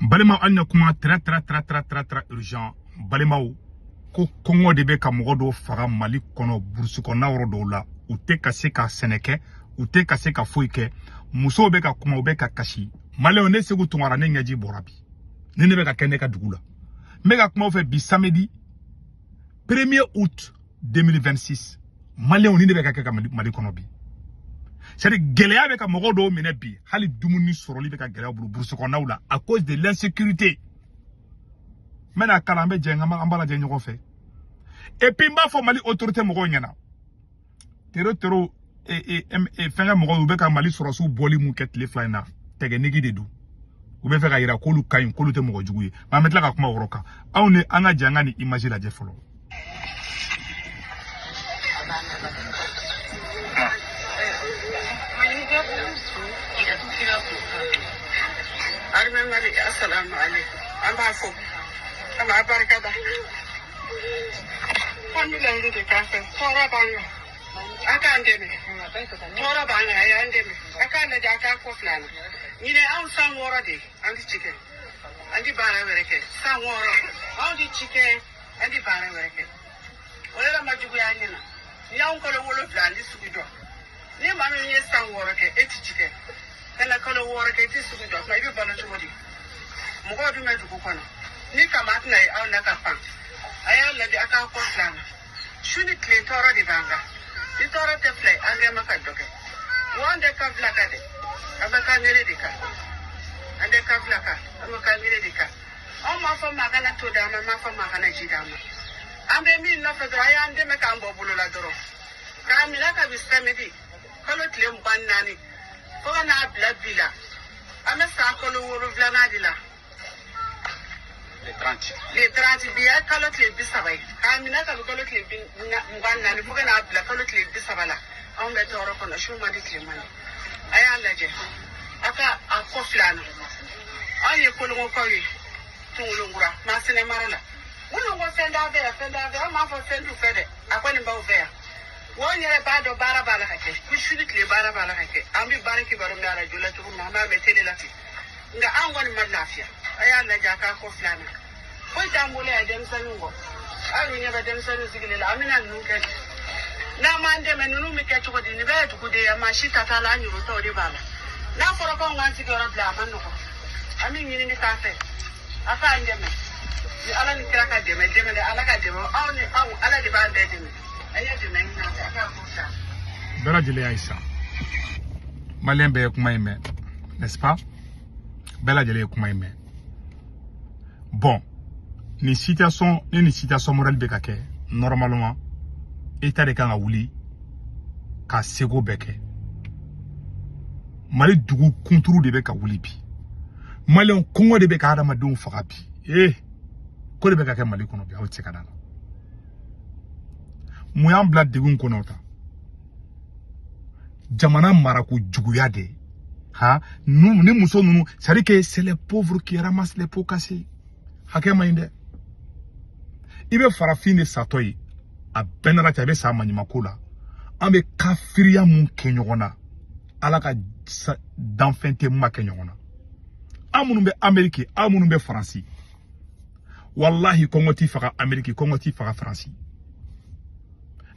Balimaw, hali na kuma très très très très très très urgent. Balimaw, ko kɔngɔ de bɛ ka mɔgɔ dɔw faga Mali kɔnɔ, burusi kɔnɔna yɔrɔ dɔw la. U tɛ ka se ka sɛnɛ kɛ, u tɛ ka se ka foyi kɛ. Musow bɛ ka kuma, u bɛ ka kasi. Maliyɛnw, ne Segu Tunkara, ne ɲɛji bɔra bi. Ni ne bɛ ka kɛ ne ka dugu la, n bɛ ka kuma aw fɛ bi, samedi 1er août 2026. Maliyɛnw, ni ne bɛ ka kɛ ka Mali kɔnɔ bi, c'est à dire gɛlɛya bɛ ka mɔgɔ dɔw minɛ bi. Hali dumuni sɔrɔli bɛ ka gɛlɛya u bolo burusi kɔnɔnaw la à cause de l'insécurité. N bɛna kalan, an bɛ jɛ, an b'a lajɛ ɲɔgɔn fɛ. Et puis n b'a fɔ Mali autorité mɔgɔw ɲɛna, tero tero fɛnkɛ mɔgɔw, u bɛ ka Mali sɔrɔsiw bɔli mun kɛ tile 2 in na, tɛgɛnigi de don. U bɛ fɛ ka yira k'olu ka ɲi, k'olu tɛ mɔgɔ jugu ye. An bɛ tila ka kuma o yɔrɔ kan. Aw ni an ka jɛ, an ka nin image lajɛ fɔlɔ. Assalamu alaikum. An b'a fɔ an b'a barika da. An bɛ laɲini de k'a fɛ. Tɔɔrɔ b'an kan, a k'an dɛmɛ. Tɔɔrɔ b'an kan, a y'an dɛmɛ. A k'a lajɛ, a k'a kɔ fila na. Ɲinɛ anw san 6 de an ti ci kɛ, an ti baara wɛrɛ kɛ. San 6 anw ti ci kɛ, an ti baara wɛrɛ kɛ. O yɛrɛ ma juguya an ɲɛna. Ni y'anw kalo 7, an ti sugu jɔ. Ni maa min ye san 6 kɛ, e ti ci kɛ, ka na kalo 6 kɛ, i ti sugu jɔ, i bɛ balo cogo di? Mɔgɔw dun bɛ dugu kɔnɔ ni kama tɛna ye aw na ka pan. A y'a lajɛ, a k'a kɔ fila na. Su ni tile tɔɔrɔ de b'an kan. Ni tɔɔrɔ tɛ fila ye, an kɛ ma ka dɔ kɛ. Wa an tɛ kan fila kan dɛ, an bɛ kan kelen de kan. An tɛ kan fila kan, an bɛ kan kelen de kan. Anw m'a fɔ maa kana to d'an ma, m'a fɔ maa kana ji d'an ma. An bɛ min nɔfɛ dɔrɔn, a y'an dɛmɛ k'an bɔ bolo la dɔrɔn. K'a minɛ kabi samedi kalo tile 24 fo ka n'a bila bi la, an bɛ san kalo 7nan de la. Le 30, bi ye kalo tile 30 ye. K'a minɛ kabi kalo tile 24 fo ka n'a bila kalo tile 30 la, anw bɛ tɔɔrɔ kɔnɔ. Su man di, tile man di. A y'a lajɛ, a ka a kɔ fila na. Anw ye kolonkokaw ye, Tungolonkura Masina mara la. Minnu ko fɛn t'an fɛ yan, fɛn t'an fɛ, an m'a fɔ fɛn t'u fɛ dɛ, a kɔni b'aw fɛ yan. Wa anw yɛrɛ b'a dɔn baara b'a la ka kɛ, ko su ni tile baara b'a la ka kɛ. An bɛ baara kibaru mɛn arajo la cogo min na, an b'a mɛn tele la ten, nka an kɔni ma lafiya. A y'a lajɛ, a k'a kɔ fila na. Foyi t'an bolo yan denmisɛnninw kɔ. Aw ɲɛ bɛ denmisɛnninw sigilen la, an bɛna ninnu kɛ di? N'an m'an dɛmɛ, ninnu bɛ kɛ cogo di? Nin bɛɛ ye duguden ye, maa si ta t'a la, an yɛrɛ taw de b'a la. N'a fɔra k'anw k'an sigiyɔrɔ bila, a ma nɔgɔn. An bɛ ɲinini k'a fɛ, a k'an dɛmɛ ni Ala ni kira ka dɛmɛ. Dɛmɛ dɛ, Ala ka dɛmɛ aw ni aw, Ala de b'an bɛɛ dɛmɛ. A ye dɛmɛ ɲini a fɛ, a k'a ko fila. Bɛɛ lajɛlen y'a ye sa, maliyɛn bɛɛ ye kuma in mɛn, n'est-ce pas? Bɛɛ lajɛlen ye kuma in mɛn. Bon, nin situation ni nin situation modèle bɛ ka kɛ, normalement état de kan ka wuli ka seko bɛɛ kɛ. Mali dugu kunturu de bɛ ka wuli bi. Maliyɛnw, kɔngɔ de bɛ ka hadamadenw faga bi. Ee, ko de bɛ ka kɛ Mali kɔnɔ bi, aw tɛ se ka da la. Mun y'an bila degun kɔnɔ tan? Jamana marako juguya de ha ni muso ninnu, c'est à dire que c'est les pauvres qui ramassent les pots cassés. Hakɛ man ɲi dɛ. I bɛ farafin de satɔ ye, a bɛɛ nana cɛ, a bɛ sa maɲumanko la. An bɛ kafiriya mun kɛ ɲɔgɔn na, Ala ka danfɛn tɛ mun ma kɛ ɲɔgɔn na. An minnu bɛ Amérique, an minnu bɛ Faransi, walahi kɔngɔ t'i faga Amérique, kɔngɔ t'i faga Faransi.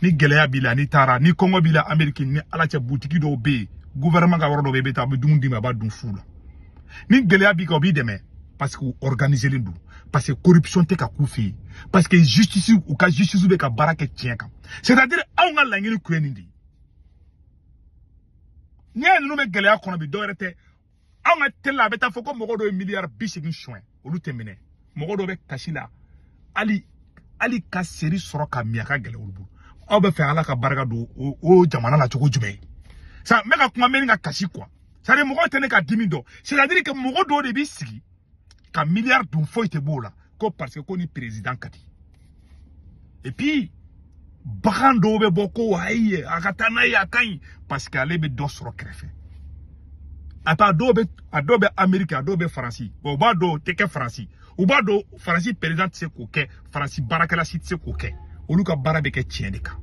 Ni gɛlɛya b'i la, n'i taara, ni kɔngɔ b'i la Amérique, ni Ala cɛ, butigi dɔw bɛ yen, gouvernement ka yɔrɔ dɔw bɛ yen, i bɛ taa, a bɛ dumuni d'i ma, a b'a dun fu la. Ni gɛlɛya b'i kan, o b'i dɛmɛ parce que u organisé len don, parce que corruption tɛ ka k'u fɛ yen, parce que justice, u ka justice bɛ ka baara kɛ tiɲɛ kan. C'est à dire anw ka laɲini kun ye nin de ye. N'i y'a ye ninnu bɛ gɛlɛya kɔnɔ bi, dɔwɛrɛ tɛ. Anw ka télé la, a bɛ taa fɔ ko mɔgɔ dɔw ye miliyari 80 suɲɛ, olu tɛ minɛ. Mɔgɔ dɔw bɛ kasi la, hali ka seri sɔrɔ ka min, a ka gɛlɛn olu bolo. Aw bɛ fɛ Ala ka barika don o jamana la cogo jumɛn? Sa n bɛ ka kuma, n bɛ ka kasi quoi. C'est à dire mɔgɔw tɛ ne ka dimi dɔn. C'est à dire que mɔgɔ dɔw de b'i sigi ka miliyari dun, foyi tɛ b'o la, ko parce que ko ni président ka di. Et puis bagan dɔw bɛ bɔ ko ayi, a ka taa n'a ye, a ka ɲi, parce que ale bɛ dɔ sɔrɔ kɛrɛfɛ. A ta dɔw bɛ, a dɔw bɛ Amérique, a dɔw bɛ Faransi. Bon, u b'a dɔn o tɛ kɛ Faransi, u b'a dɔn Faransi président tɛ se k'o kɛ, Faransi baarakɛla si tɛ se k'o kɛ. Olu ka baara bɛ kɛ tiɲɛ de kan.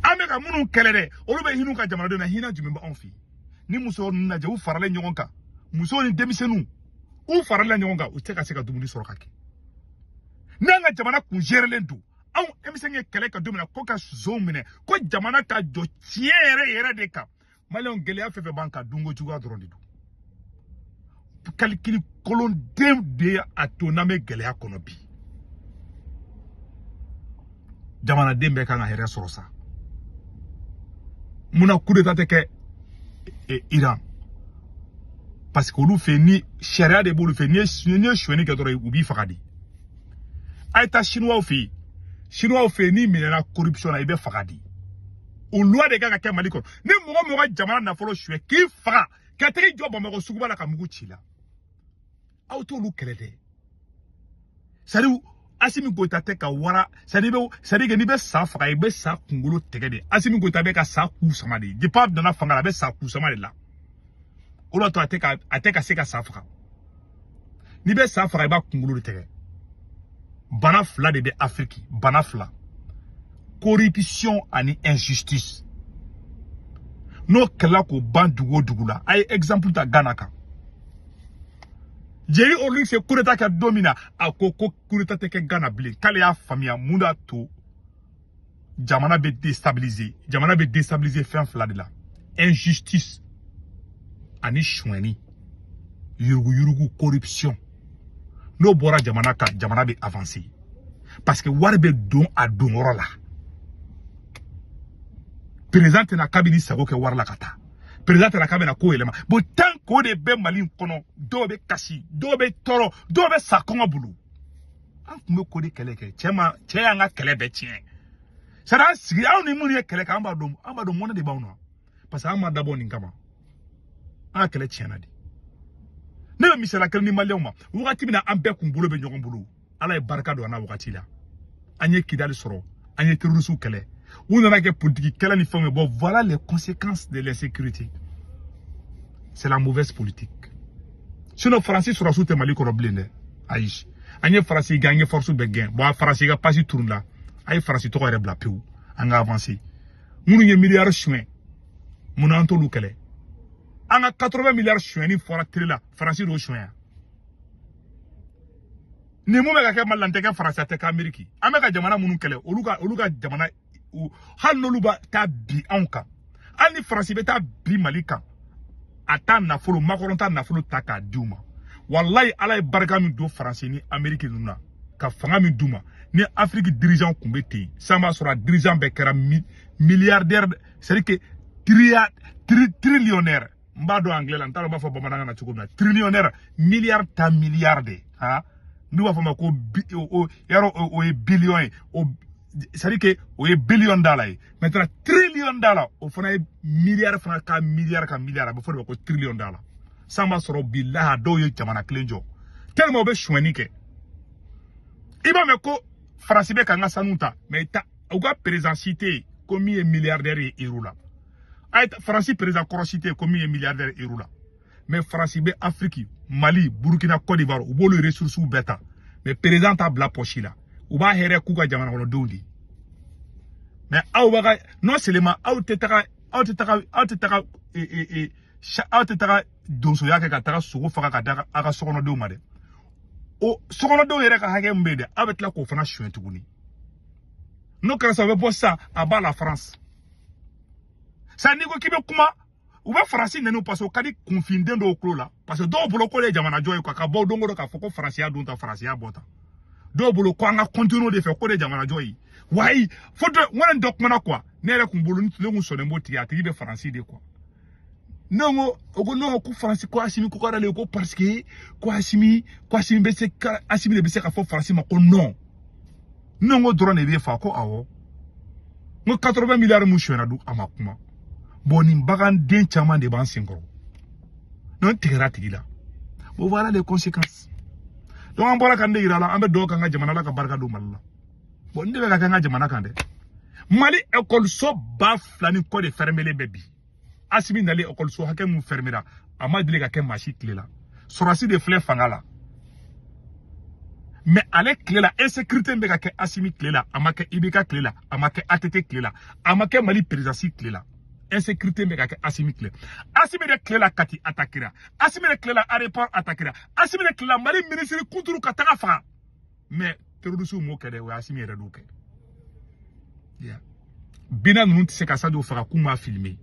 An bɛ ka minnu kɛlɛ dɛ, olu bɛ hinɛ u ka jamanadenw na. Hinɛ jumɛn bɛ anw fɛ yen? Ni muso ninnu lajɛ, u faralen ɲɔgɔn kan, musow ni denmisɛnninw. U farala ɲɔgɔn kan, u tɛ ka se ka dumuni sɔrɔ ka kɛ. N'an ka jamana kun gérelen don, anw M5 ye kɛlɛ kɛ don min na ko ka zonw minɛ, ko jamana ka jɔ tiɲɛ yɛrɛ yɛrɛ de kan. Maliyɛnw, gɛlɛya fɛn fɛn b'an kan, dunko juguya dɔrɔn de don. Calcul kolonden de ye a to n'an bɛ gɛlɛya kɔnɔ bi. Jamanaden bɛɛ kan ka hɛrɛ sɔrɔ sa. Munna coup d'état tɛ kɛ Iran? Parce que olu fɛ ni sariya de b'olu fɛ, n'i ye sonyɛni kɛ dɔrɔn, u b'i faga de. A ye taa Chinois fɛ yen, Chinois fɛ yen, n'i minɛna corruption na, i bɛ faga de. O loi de kan ka kɛ Mali kɔnɔ. Ni mɔgɔ mɔgɔ ka jamana nafolo suɲɛ k'i faga, ka t'i jɔ Bamakɔ suguba la ka mugu ci la, aw t'olu kɛlɛ dɛ. C'est à dire, Assimi Goïta tɛ ka wara, c'est à dire que n'i bɛ sa faga, i bɛ sa kunkolo tigɛ de. Assimi Goïta bɛ ka sa ku sama de. Depuis a nana fanga la, a bɛ sa ku sama de la. O de y'a to a tɛ ka se ka sa faga. N'i bɛ sa faga, i b'a kunkolo de tigɛ. Bana fila de bɛ Afiriki, bana fila: corruption ani injustice. N'o kɛlɛla k'o ban dugu o dugu la, a ye exemple ta Ghana kan. Jerry Rawlings ye coup d'état kɛ don min na, a ko ko coup d'état tɛ kɛ Ghana bilen, k'ale y'a faamuya mun de y'a to jamana bɛ déstabiliser. Jamana bɛ déstabiliser fɛn fila de la: injustice ani sonyɛni, yuruguyurugu, corruption. N'o bɔra jamana kan, jamana bɛ avancer, parce que wari bɛ don a donyɔrɔ la. Président tɛna k'a bɛ n'i sago kɛ wari la ka taa. Président tɛna k'a bɛna ko yɛlɛma. Bon, tant k'o de bɛ Mali in kɔnɔ, dɔw bɛ kasi, dɔw bɛ tɔɔrɔ, dɔw bɛ sa kɔngɔ bolo. An tun bɛ ko de kɛlɛ kɛ, cɛ ma cɛ y'an ka kɛlɛ bɛɛ tiɲɛ. C'est à dire, an sigi, anw ni minnu ye kɛlɛ kɛ, an b'a dɔn, an b'a dɔn mɔnɛ de b'anw na, parce que an ma dabɔ nin kama. An ka kɛlɛ tiɲɛna de. Ne bɛ misaliya kelen ni maliyɛnw ma. Wagati min na an bɛɛ kun bolo bɛ ɲɔgɔn bolo, Ala ye barika don an na. Wagati la an ye Kidali sɔrɔ, an ye terroriste kɛlɛ, u nana kɛ politique kɛlɛ ni fɛnw ye. Bon, voilà les conséquences de l'insécurité, c'est la mauvaise politique. Sinon Faransi sɔrɔsiw tɛ Mali kɔnɔ bilen dɛ. Ayi, an ye Faransi gɛn, an ye force bɛɛ gɛn. Bon, Faransi ka pasi turun la, a ye Faransi tɔgɔ yɛrɛ bila pewu. An ka avancer. Minnu ye miliyari suɲɛ, munna an t'olu kɛlɛ? An ka 80 miliyari suɲɛni fɔra télé la, Faransi d'o suɲɛ. Nin mun bɛ ka kɛ Mali la, n tɛ kɛ Faransi, a tɛ kɛ Ameriki. An bɛ ka jamana minnu kɛlɛ, olu ka jamana, hali n'olu bɛ taa bi anw kan, hali ni Faransi bɛ taa bi Mali kan, a t'a nafolo, Macron t'a nafolo ta k'a di u ma. Walayi, Ala ye barika min don Faransi ni Ameriki ninnu na, ka fanga min d'u ma, ni Afiriki dirigeant kun bɛ ten, sisan b'a sɔrɔ a dirigeant bɛɛ kɛra milliardaire, c'est à dire que trillionnaire. N b'a dɔn anglais la, n t'a dɔn n b'a fɔ bamanankan na cogo min na. Trillionnaire, milliard ta milliard de, han, n'u b'a fɔ ma ko bi, o yarɔ, o ye billion ye o, c'est à dire que o ye billion da la ye. Maintenant, trillion da la, o fana ye milliard fana ka milliard ka milliard, a bɛ fɔ de ma ko trillion da la. San b'a sɔrɔ bilahi, a dɔw ye jamana kelen jɔ, tellement u bɛ sonyɛni kɛ. I b'a mɛn ko Faransi bɛ k'an ka sanu ta, mais ta u ka président si tɛ yen ko min ye milliardaire ye euro la. A ye Faransi président kɔrɔ si tɛ yen ko min ye milliardaire euro la. Mais Faransi bɛ Afiriki, Mali, Burukina, Côte d'Ivoire, u b'olu ressources bɛɛ ta, mais président t'a bila poche la. U b'a hɛrɛ k'u ka jamana kɔnɔdenw de. Mais aw b'a ka, non seulement aw tɛ taga aw tɛ taga donsoya kɛ ka taga sogo faga ka da aw ka sokɔnɔdenw ma dɛ. O sokɔnɔdenw yɛrɛ ka hakɛ min bɛ yen dɛ, aw bɛ tila k'o fana suɲɛ tuguni. N'o kɛra sisan, o bɛ bɔ sisan a b'a la France. Sisan n'i ko k'i bɛ kuma, u bɛ Faransi nɛni, parce que o ka di kunfinden dɔw tulo la, parce que dɔw bolo k'o ye jamana jɔ ye quoi, ka bɔ don o don k'a fɔ ko Faransi y'a don tan, Faransi y'a bɔ tan. Dɔw bolo ko an ka continuer de fɛ, k'o de ye jamana jɔ ye. Wayi, fo dɔ n kɔni dɔ kumana quoi, ne yɛrɛ kun bolo, ne kun sɔnnen b'o tigi, a tigi bɛ Faransi de quoi. Ne ko, o ko non, ko Faransi, ko Asimi ko k'ale ko parce que ko Asimi bɛ se ka, Asimi de bɛ se ka fɔ Faransi ma ko non. Ne ko dɔrɔn de b'e fa ko awɔ. N ko 80 milliards mun sonyɛna dun, a ma kuma. Bon, nin baganden caman de b'an senkɔrɔ, n'o tigɛra a tigi la. Bon, voilà les conséquences. Donc an bɔra ka ne yira la, an bɛ dugawu k'an ka jamana la, ka barika don Mali la. Bon, ne bɛ ka kɛ an ka jamana kan dɛ. Mali ekɔliso 2000 ni kɔ de fermelen bɛ bi. Asimi nalen, ekɔliso hakɛ mun fermera, a ma deli ka kɛ maa si tile la. Sɔrɔsi de filɛ fanga la, mais ale tile la, insécurité bɛ ka kɛ. Asimi tile la, a ma kɛ IBK tile la, a ma kɛ ATT tile la, a ma kɛ Mali présidence tile la. Insécurité bɛ ka kɛ Asimi tile. Asimi de tile la Kati attaquera, Asimi de tile la aéroport attaquera, Asimi de tile la Mali ministre kunturu ka taga faga. Mais terroriste m'o kɛ dɛ, o ye Asimi yɛrɛ d'o kɛ. Yeah. Bina ninnu tɛ se ka Sadio faga k'u m'a filmer.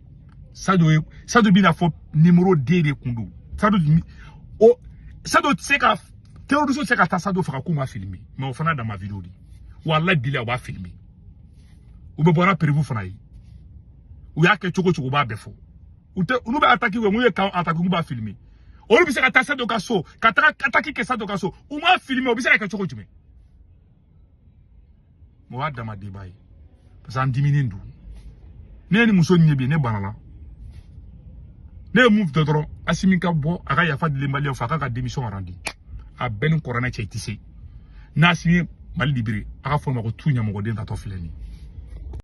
Sadio ye, Sadio bɛna fɔ numéro 2 de kun don. Sadio o Sadio tɛ se ka, terroriste tɛ se ka taa Sadio faga k'u m'a filmer. Mais o fana dama vidéo de. Walahi bilahi, u b'a filmer. U bɛ bɔra preuve fana ye. U y'a kɛ cogo cogo, u b'a bɛɛ fɔ. U tɛ, olu bɛ attaque kɛ, mun ye kan attaque, k'u b'a filmer. Olu bɛ se ka taa Sadio ka so, ka taga attaque kɛ Sadio ka so, u m'a filmer, o bɛ se ka kɛ cogo jumɛn? O y'a dama débat ye. Parce que an diminen don. Ne ye ni muso nin ye bi, ne banana. Ne ye mun fɛ dɔrɔn, Asimi ka bɔ, a ka yafa deli Maliyɛnw fɛ, a k'a ka démission rendre. A bɛɛ ni kɔrɔnɛ cɛ, i tɛ se. N'Asimi ye Mali libéré, a ka fɔ ma ko tu ɲɛmɔgɔden tatɔ filɛ nin ye.